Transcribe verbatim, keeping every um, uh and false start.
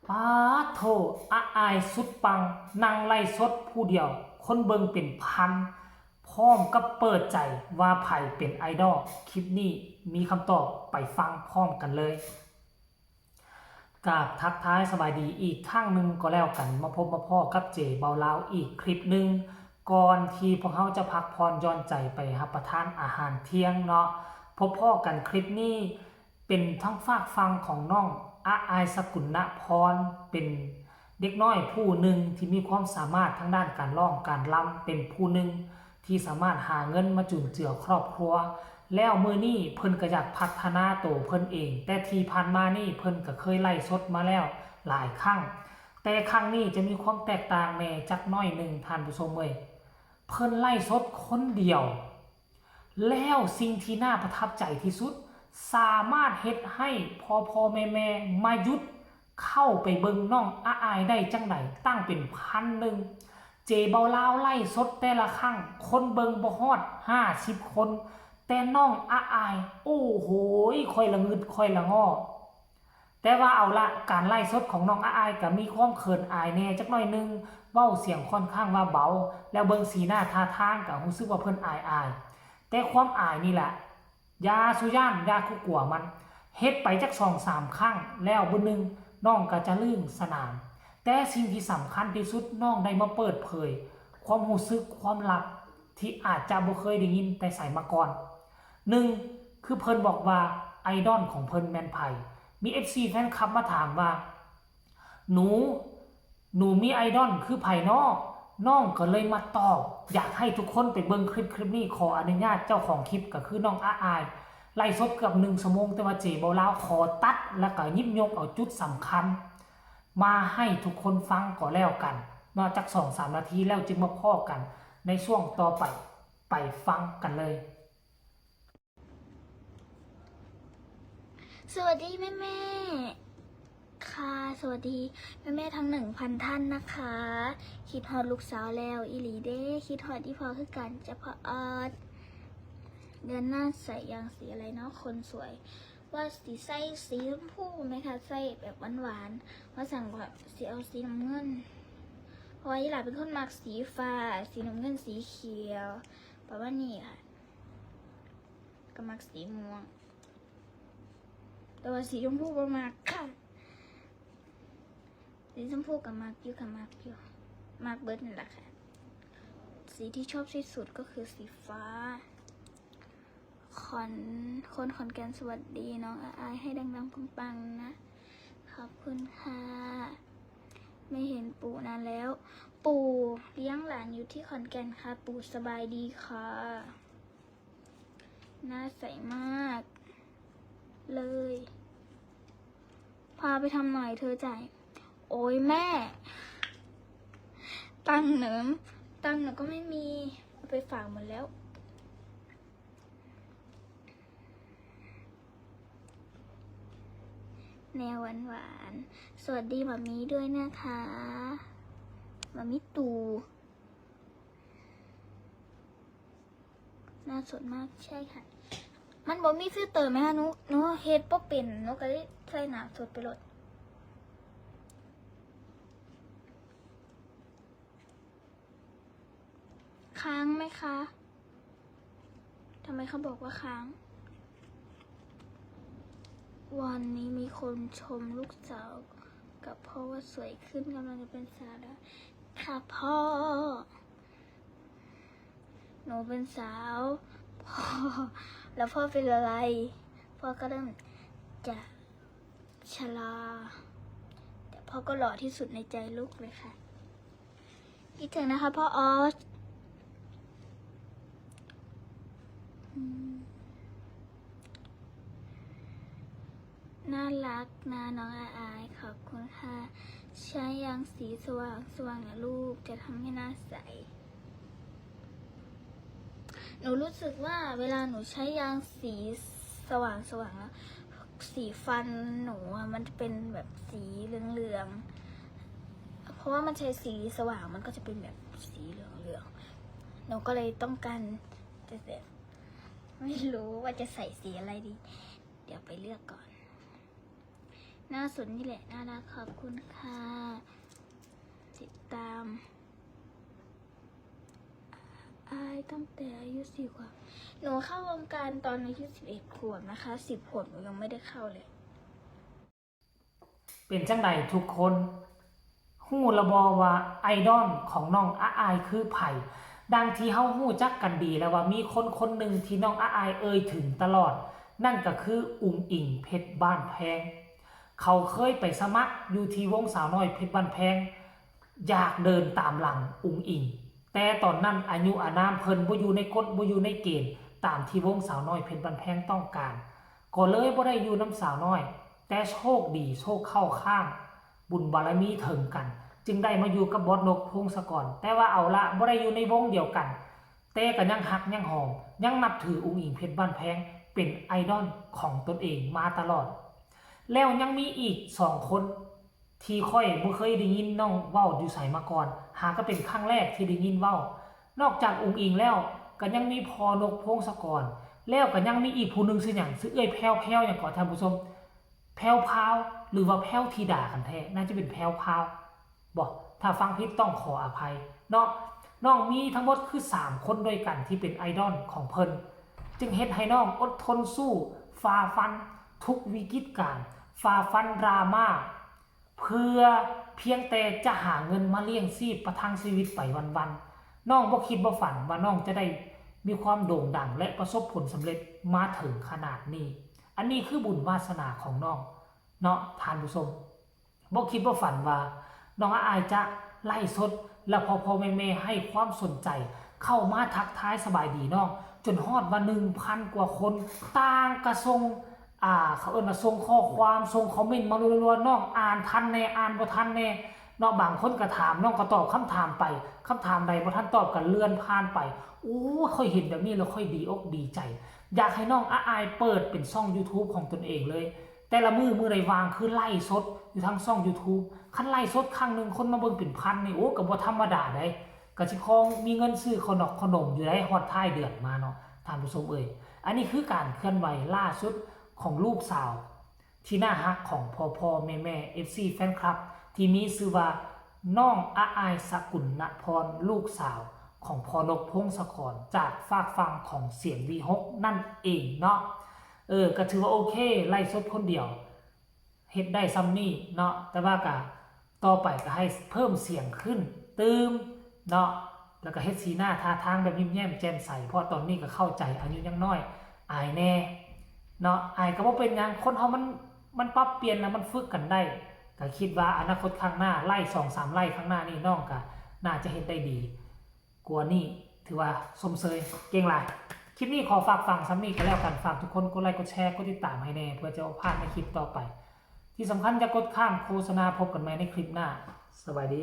ป๊าดโธ่ อาอายสุดปัง นั่งไลฟ์สดผู้เดียว คนเบิ่งเป็นพัน พร้อมกับเปิดใจว่าไผเป็นไอดอล คลิปนี้มีคำตอบ ไปฟังพร้อมกันเลย กราบทักทายสบายดีอีกครั้งหนึ่งก็แล้วกัน มาพบมาพ้อกับเจเบาลาวอีกคลิปหนึ่ง ก่อนที่พวกเฮาจะพักผ่อนหย่อนใจไปรับประทานอาหารเที่ยงเนาะ พบพ้อกันคลิปนี้ เป็นทางฝากฝั่งของน้องอาอาย สกุณพร เป็นเด็กน้อยผู้หนึ่งที่มีความสามารถทางด้านการร้องการรำ เป็นผู้หนึ่งที่สามารถหาเงินมาจุนเจือครอบครัว แล้วมื้อนี้เพิ่นก็อยากพัฒนาโตเพิ่นเอง แต่ที่ผ่านมานี่เพิ่นก็เคยไลฟ์สดมาแล้วหลายครั้ง แต่ครั้งนี้จะมีความแตกต่างแหน่จักหน่อยหนึ่ง ท่านผู้ชมเอ้ย เพิ่นไลฟ์สดคนเดียว แล้วสิ่งที่น่าประทับใจที่สุด สามารถเฮ็ดให้พ่อพ่อแม่แม่มาหยุดเข้าไปเบิ่งน้องอาอายได้จั่งใด ตั้งเป็นพันหนึ่ง เจเบาลาวไลฟ์สดแต่ละครั้ง คนเบิ่งบ่ฮอดห้าสิบคน แต่น้องอาอาย โอ้โหย ค่อยละงึดค่อยละง้อ แต่ว่าเอาละ การไลฟ์สดของน้องอาอายก็มีความเขินอายแหน่จักหน่อยหนึ่ง เว้าเสียงค่อนข้างว่าเบา แล้วเบิ่งสีหน้าท่าทางก็รู้สึกว่าเพิ่นอายอาย แต่ความอายนี่แหละ อย่าสุย่าน อย่าคุกลัวมัน เฮ็ดไปจักสองสามครั้ง แล้วมื้อหนึ่งน้องก็จะลืมสนาม แต่สิ่งที่สำคัญที่สุด น้องได้มาเปิดเผย ความรู้สึก ความลับที่อาจจะบ่เคยได้ยินแต่ไสมาก่อน หนึ่ง คือเพิ่นบอกว่าไอดอลของเพิ่นแม่นไผ มีเอฟซีแฟนคลับมาถามว่า หนู หนูมีไอดอลคือไผน้อ น้องก็เลยมาตอบ อยากให้ทุกคนไปเบิ่งคลิปคลิปนี้ ขออนุญาตเจ้าของคลิปก็คือน้องอาอาย ไลฟ์สดเกือบหนึ่งชั่วโมง แต่ว่าเจเบาลาวขอตัด แล้วก็หยิบยกเอาจุดสำคัญ มาให้ทุกคนฟังก็แล้วกัน นอกจากสองสามนาทีแล้วจึงมาพ้อกันในช่วงต่อไป ไปฟังกันเลย สวัสดีแม่แม่ๆ ค่ะ สวัสดีแม่แม่ๆ ทั้งหนึ่งพันท่านนะคะ คิดฮอดลูกสาวแล้วอีหลีเด้ คิดฮอดอีพ่อคือกันจ้ะพ่อออส เดือนหน้าใส่ยางสีอะไรเนาะ คนสวย ว่าสิใส่สีชมพูไหมคะ ใส่แบบหวานๆ ว่าสั่งแบบสิเอาสีน้ำเงิน เพราะว่าอีหลาเป็นคนมักสีฟ้า สีน้ำเงิน สีเขียว ประมาณนี้ค่ะ ก็มักสีม่วง แต่ว่าสีชมพูบ่มักค่ะ สีชมพูก็มักอยู่ค่ะ มักอยู่ มักเบิดนั่นแหละค่ะ สีที่ชอบที่สุดก็คือสีฟ้า ขอน คนขอนแก่นสวัสดีน้องอาอาย ให้ดังๆปังๆนะ ขอบคุณค่ะ ไม่เห็นปู่นานแล้ว ปู่เลี้ยงหลานอยู่ที่ขอนแก่นค่ะ ปู่สบายดีค่ะ หน้าใสมาก เลย พาไปทำหน่อยเธอจ่าย โอ้ยแม่ ตังค์หนู ตังค์หนูก็ไม่มี เอาไปฝากหมดแล้ว แนวหวานๆ สวัสดีหม่ามีด้วยนะคะ หม่ามีตู่ หน้าสดมาก ใช่ค่ะ มันบ่มีฟิลเตอร์ไหมคะ หนู หนูเฮ็ดบ่เป็น หนูก็เลยใส่หน้าสดไปโลด ค้างไหมคะ ทำไมเขาบอกว่าค้าง วันนี้มีคนชมลูกสาวกับพ่อว่าสวยขึ้น กำลังจะเป็นสาวแล้ว ค่ะพ่อ หนูเป็นสาว พ่อ แล้วพ่อเป็นอะไร พ่อก็เริ่มจะชรา แต่พ่อก็หล่อที่สุดในใจลูกเลยค่ะ คิดถึงนะคะพ่อออส อืม น่ารักนะน้องอาอาย ขอบคุณค่ะ ใช้ยางสีสว่างสว่างนะลูก จะทำให้หน้าใส หนูรู้สึกว่าเวลาหนูใช้ยางสีสว่างสว่างแล้ว สีฟันหนูอะมันจะเป็นแบบสีเหลืองๆ เพราะว่ามันใช้สีสว่างมันก็จะเป็นแบบสีเหลืองๆ หนูก็เลยต้องการจะแบบไม่รู้ว่าจะใส่สีอะไรดี เดี๋ยวไปเลือกก่อน หน้าสดนี่แหละน่ารัก ขอบคุณค่ะ ติดตามอายตั้งแต่อายุสี่ขวบ หนูเข้าวงการตอนอายุสิบเอ็ดขวบนะคะ สิบขวบหนูยังไม่ได้เข้าเลย เป็นจังใดทุกคน ฮู้ละบ่ว่าไอดอลของน้องอาอายคือไผ ดังที่เฮาฮู้จักกันดีแล้วว่ามีคนคนหนึ่งที่น้องอาอายเอ่ยถึงตลอด นั่นก็คืออุ๋งอิ๋งเพชรบ้านแพง เขาเคยไปสมัครอยู่ที่วงสาวน้อยเพชรบ้านแพง อยากเดินตามหลังอุ๋งอิ๋ง แต่ตอนนั้นอายุอานามเพิ่นบ่อยู่ในกฎบ่อยู่ในเกณฑ์ตามที่วงสาวน้อยเพชรบ้านแพงต้องการ ก็เลยบ่ได้อยู่นำสาวน้อย แต่โชคดีโชคเข้าข้าง บุญบารมีเถิงกัน จึงได้มาอยู่กับบอสนกพงศกร แต่ว่าเอาละบ่ได้อยู่ในวงเดียวกัน แต่ก็ยังฮักยังหอม ยังนับถืออุ๋งอิ๋งเพชรบ้านแพง เป็นไอดอลของตนเองมาตลอด แล้วยังมีอีกสองคนที่ข้อยบ่เคยได้ยินน้องเว้าอยู่ไสมาก่อน หากก็เป็นครั้งแรกที่ได้ยินเว้า นอกจากอุ๋งอิ๋งแล้วก็ยังมีพ่อนกพงศกร แล้วก็ยังมีอีกผู้หนึ่งชื่อหยัง ชื่อเอื้อยแพรวแพรวหยังก่อท่านผู้ชม แพรวพราวหรือว่าแพรวธิดากันแท้ น่าจะเป็นแพรวพราว บ่ ถ้าฟังผิดต้องขออภัยเนาะ น้องมีทั้งหมดคือสามคนด้วยกันที่เป็นไอดอลของเพิ่น จึงเฮ็ดให้น้องอดทนสู้ ฝ่าฟันทุกวิกฤตการณ์ ฝ่าฟันดราม่า เพื่อเพียงแต่จะหาเงินมาเลี้ยงชีพประทังชีวิตไปวันๆ น้องบ่คิดบ่ฝันว่าน้องจะได้มีความโด่งดังและประสบผลสำเร็จมาถึงขนาดนี้ อันนี้คือบุญวาสนาของน้องเนาะท่านผู้ชม บ่คิดบ่ฝันว่าน้องอาอายจะไลฟ์สด และพ่อๆแม่ๆให้ความสนใจ เข้ามาทักทายสบายดีน้อง จนฮอดว่าหนึ่งพันกว่าคน ต่างกะส่ง อ่า เขาเอิ้นว่าส่งข้อความ ส่งคอมเมนต์มารัวๆ น้องอ่านทันแน่ อ่านบ่ทันแน่เนาะ บางคนก็ถาม น้องก็ตอบคำถามไป คำถามใดบ่ทันตอบก็เลื่อนผ่านไป โอ้ ข้อยเห็นแบบนี้แล้วข้อยดีอกดีใจ อยากให้น้องอาอายเปิดเป็นช่อง YouTube ของตนเองเลย แต่ละมื้อมื้อใดว่างคือไลฟ์สดอยู่ทางช่อง YouTube คันไลฟ์สดครั้งหนึ่งคนมาเบิ่งเป็นพันนี่ โอ้ ก็บ่ธรรมดาเด้ ก็สิพอมีเงินซื้อข้าวนอกข้าวนมอยู่ได้ฮอดท้ายเดือนมาเนาะท่านผู้ชมเอ่ย อันนี้คือการเคลื่อนไหวล่าสุดของลูกสาวที่น่าฮักของพ่อพ่อแม่แม่ เอฟซี แฟนคลับ ที่มีชื่อว่าน้องอาอายสกุลนพร ลูกสาวของพ่อนกพงศกร จากฟากฝั่งของเสียงวีหกนั่นเองเนาะ เออ ก็ถือว่าโอเค ไลฟ์สดคนเดียว เฮ็ดได้ส่ำนี้เนาะ แต่ว่าก็ต่อไปก็ให้เพิ่มเสียงขึ้นตื่มเนาะ แล้วก็เฮ็ดสีหน้าท่าทางแบบยิ้มแย้มแจ่มใส เพราะตอนนี้ก็เข้าใจอายุยังน้อย อายแน่เนาะ อายก็บ่เป็นหยัง คนเฮามัน มันปรับเปลี่ยนแล้วมันฝึกกันได้ ก็คิดว่าอนาคตข้างหน้า ไลฟ์สองสามไลฟ์ข้างหน้านี่น้องก็น่าจะเฮ็ดได้ดีกว่านี้ ถือว่าชมเชย เก่งหลาย คลิปนี้ขอฝากฝังส่ำนี้ก็แล้วกัน ฝากทุกคนกดไลค์กดแชร์กดติดตามให้แน่ เพื่อจะบ่พลาดในคลิปต่อไป ที่สำคัญอย่ากดข้ามโฆษณา พบกันใหม่ในคลิปหน้า สบายดี